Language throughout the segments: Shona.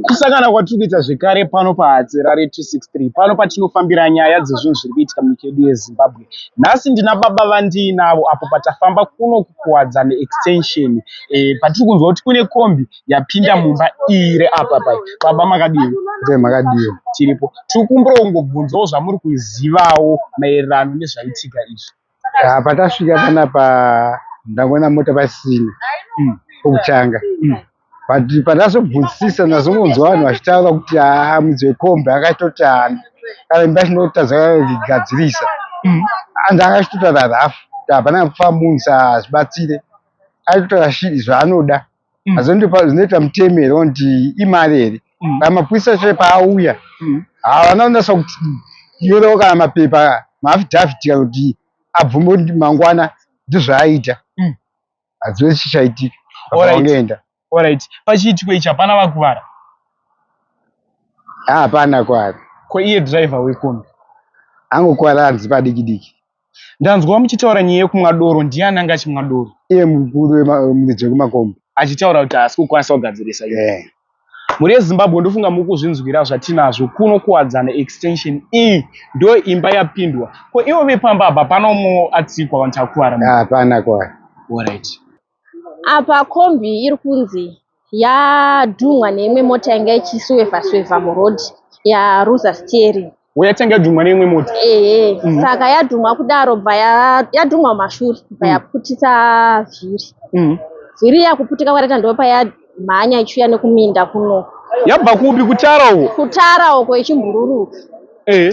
Kusangana kwatiri kuita zvekare pano paHatirare 263 pano patinofambira nyaya dzezvinhu zviri kuitika munyika yedu yeZimbabwe. Nhasi ndina baba vandiinavo apo patafamba kuno kuKuwadzana Extension patiri kunzwa kuti kune kombi yapinda mumba iri apa pai. Baba makadini? Ndiye makadii? Tiripo. Tiri kumbura kungobvunzawo zvamuri kuzivawo maererano nezvaitika izvi. Ah, patasvika panapa ndangoona mota pasina pokutanga. But pandazobvunzisisa ndazongonzwa vanhu vachitaura kuti haa mudzi wekombi akatoti haana kana imba chinotadza kugadzirisa. Anzi anga achitotaura rafu kuti hapana kufa munhu saka hazvibatsire. Aitotaura zvaanoda. Zvinoita mutemo here kuti imari here. Kana mapurisa acho paauya havana kunatsa kunyorawo kana mapepa maaffidavit kana kuti abvume kuti mangwana ndizvaaita. Hadzive chichaitika. Vangoenda. Alright. Pachiitiko ichi hapana vakuvara? Hapana kwari. Ko iye driver wekombi? Angokuvara hanzi padiki diki. Ndanzwa muchitaura nyaya yekumwa doro, ndiani anga achimwa doro? Iye mukuru wemuridzi wekumakombi. Achitaura kuti haasi kukwanisa kugadzirisa imba. Yeah. Mhuri yeZimbabwe ndofunga muri kuzvinzwira zvatinazvo kuno Kuwadzana Extension iyi ndo imba yapindwa. Ko ivo vepamba apa hapana umwe atsikwa vanhu takuvara? Hapana kwari. Alright. Apa kombi iri kunzi yadhumwa neimwe mota yanga ichiswevha swevha muroad yaruza steering. Yatanga yadhumwa neimwe mota? Ehe, saka yadhumwa kudaro bva yadhumwa mumashure bva yaputitsa vhiri. Vhiri yakuputika kwaraita ndopayamhanya ichiuya nekuminda kuno. Yabva kupi? Kutara uko? Kutara uko ichimbururuka.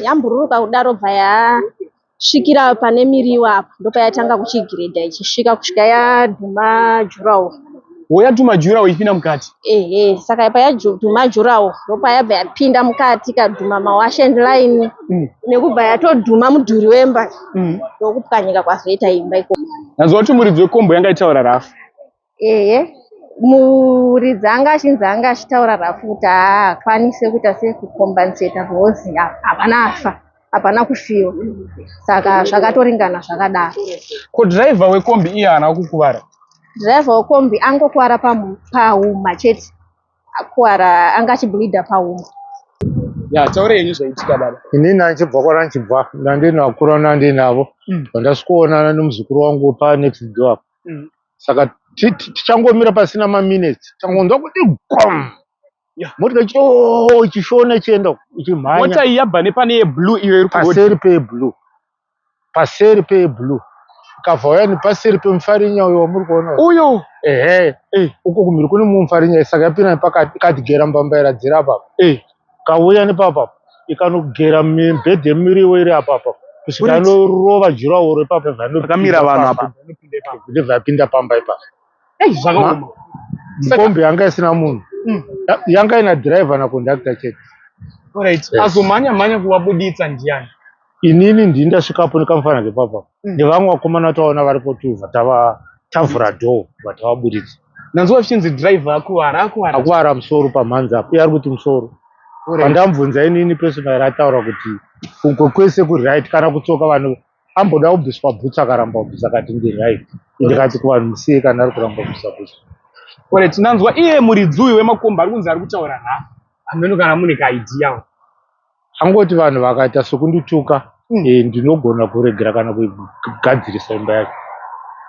Yambururuka kudaro bva yasvikira pane miriwo apa ndopayatanga kuchigiredha ichisvika kusvika yadhuma jurawo. Yadhuma jurawo ichipinda mukati? Ehe, saka payadhuma jurawo ndopayabva yapinda mukati ikadhuma mawash and line nekubva yatodhuma mudhuri wemba ndokupwanyika kwazoita imba ikoko. Ndanzwa kuti muridzi wekombo yanga itaura rafu. Ehe, muridzi anga achinzi anga achitaura rafu kuti haakwanise kuita sekukombenseta because hapana afa, hapana kufiwa, saka zvakatoringana zvakadaro. Ko driver wekombi iye haana kukuvara? Driver wekombi angokuvara pahuma chete, akuvara anga achibleedha pahuma. Ya, taura henyu zvaitika baba. Inini andichibva kwarandichibva ndandinakura nandinavo vandasvikoonana nemuzukuru wangu panext door apa. Saka tichangomira pasina maminutes tangonzwa kuti gom. Motika ichishona ichienda ichimhanya. Mota iyi yabva nepane yeblue iyo iri paseri peblue. Paseri peblue. Ikabva uya nepaseri pemufarinya uyo wamuri kuona. Uyo. Ehe. Uko kumhiri kune mumwe mufarinya saka yapinda nepakati ikatigera mbambaira dziri apa. Ikauya nepapa ikanogera mibhedha yemiriwo iri apa apa. Kusvika inorova juraworo ipapa Pakamira vanhu apo. Ndobva yapinda pamba ipapa. Ei, zvakaoma. Kombi yanga isina munhu. Yanga ina driver na conductor chete. Alright. Azomhanya mhanya kuvabuditsa ndiani? Inini ndini ndasvikapo nekamufana kepapa. Nevamwe vakomana taona varipo tubva tava tavhura door bva tavaburitsa. Ndanzwa zvichinzi driver akuvara, akuvara. Akuvara musoro pamhanza apo. Iye ari kuti musoro. Pandamubvunza inini personally ataura kuti uko kwese kuri right kana kutsoka vanhu amboda kubviswa bhutsu akaramba kubvisa akati ndiri right. Ndikati kuvanhu musiye kana ari kuramba kubvisa bhutsu. Alright, ndanzwa iye muridzi uyu wemakombi ari kunzi ari kutaura rafu. Hameno kana mune kaidea. Angoti vanhu vakaita sekundituka ndinogona kuregera kana kugadzirisa imba yacho.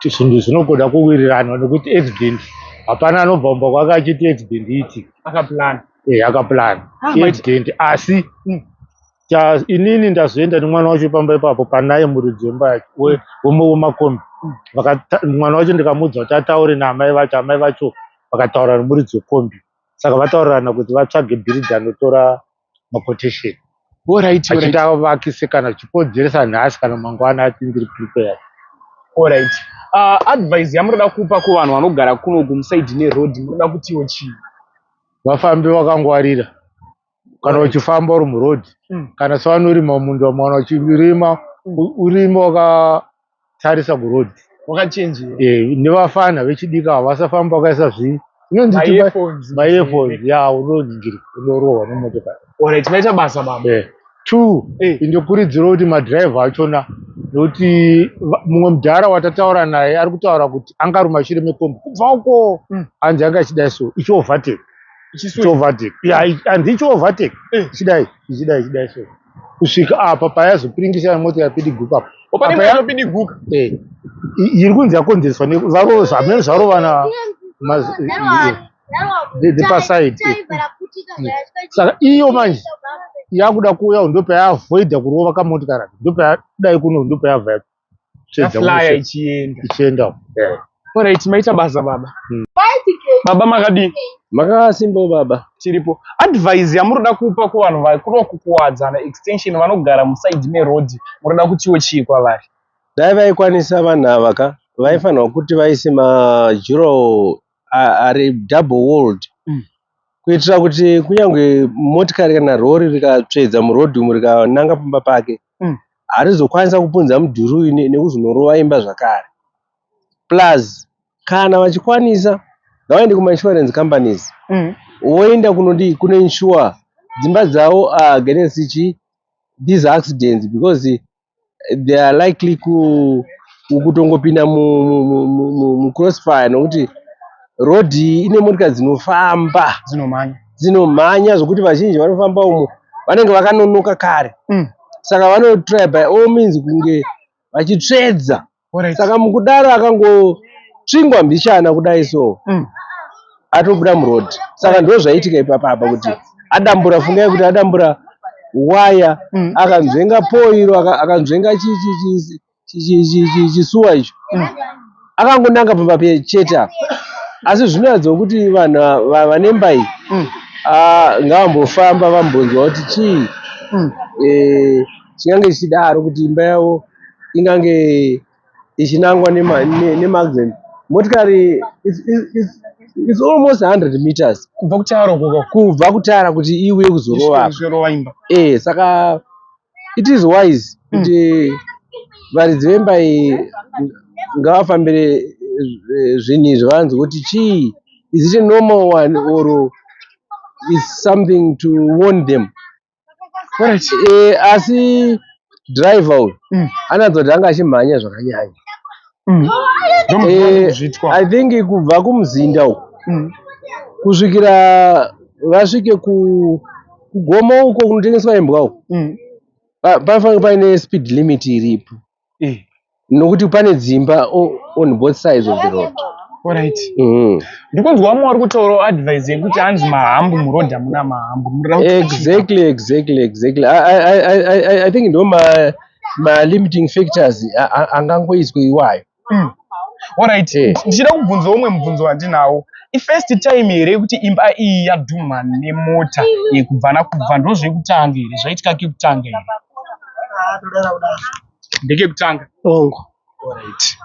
Zvinhu zvinogoda kuwirirana nekuti accident hapana anobva kumba kwake achiti accident iitike. Akaplana. Akaplana. Accident asi inini ndazoenda nemwana wacho pamba ipapo panaye muridzi wemba yacho wemakombi. Mwana wacho ndikamuudza kuti ataure naamai vacho, amai vacho vakataura nemuridzi wekombi. Saka vataurirana kuti vatsvage bhiridha anotora maquotation. Achiti avakise kana zvichikodzeresa nhasi kana mangwana ati ndiri prepared. Alright. Advice yamunoda kupa kuvanhu vanogara kuno kumusaidhi neroad munoda kutiwo chii? Vafambi vakangwarira. Kana uchifamba uri muroad, kana sevanorima munda vamwe vachirima, urime wakatarisa kuroad. Wakachenjera. Nevafana vechidiki ava vasafamba vakaisa zvi inonzi Ma-earphones. Ma-earphones, ya unoningirwa, unorohwa nemotokari. Alright, maita basa baba. Two, ndinokurudzira kuti madhiraivha achona nekuti mumwe mudhara watataura naye ari kutaura kuti anga ari mumashure mekombi kubva uko hanzi anga achidai so ichiovateka. Ichiovertake. Yeah, handichi overtake. Ichidai, ichidai, ichidai so. Kusvika apa payazopiringisa mota yapidiguka apa. Pane Apa inopidiguka. Eh. Iri kunzi yakonzereswa ne varo zvamene zvarovana the paside. Saka iyo manje yakuda kuuya ndopayaavoida kurova kamotikari aka. Ndopayadai kuno ndopayabva Tsvedza Yaflya ichienda. Ichienda. Yeah. Alright, maita basa baba. Baba makadii? Makasimba baba. Tiripo. Advice yamunoda kupa kuvanhu vakuno kuKuwadzana Extension vanogara muside meroad, munoda kutiwo chii kwavari? Dai vaikwanisa vanhu ava ka, vaifanirwa kuti vaise madurawall ari double walled kuitira kuti kunyange motikari kana rori rikatsvedza murodhi umu rikananga pamba pake harizokwanisa kupunza mudhuri uyu nekuzonorova imba zvakare. Plus kana vachikwanisa ngavaende kumainsurance companies voenda kunodii kunoinsure dzimba dzavo against chi these accidents because they are likely kutongopinda mucrossfire nokuti road iyi ine motikari dzinofamba Dzinomhanya. Dzinomhanya zvokuti vazhinji vanofamba umu vanenge vakanonoka kare saka vanotry by all means kunge vachitsvedza. Saka mukudaro akangotsvingwa mbichana kudai so atobuda muroad. Saka ndo zvaitika ipapa apa kuti adambura, fungai kuti adambura waya akanzvenga poiro akanzvenga chisuwa icho akangonanga pamba chete apa. Asi zvinoratidza kuti vanhu vane imba iyi ngavambofamba vambonzwa kuti chii chingange chichidaro kuti imba yavo ingange ichinangwa nemaaccident. Motikari it's almost 100 meters Kubva kutara ukoko. Kubva kutara kuti iuye kuzorova apa. Kuzorova imba. Saka it is wise kuti varidzi vemba iyi ngavafambire zvinhu izvi vanzwe kuti chii, is it a normal one or is something to warn them. Asi driver uyu anoratidza kuti anga achimhanya zvakanyanya. Ndomuziva I think kubva kumuzinda uku kusvikira vasvike kugomo uko kunotengeswa imbwa uku panofanira paine speed limit iripo nokuti pane dzimba on both sides of the road. Ndikunzwa vamwe vari kutaurawo advice yekuti hanzi mahumps, murodhi hamuna mahumps. Munoda kuti chii? Exactly. I think ndo ma limiting factors angangoiswe iwayo. Alright. Ndichida kubvunza umwe mubvunzo wandinawo. Ifirst time here yekuti imba iyi yadhumha nemota kubva nakubva? Ndozvekutanga here? Zvaitika kekutanga here? Ndekekutanga. Ongo. Alright.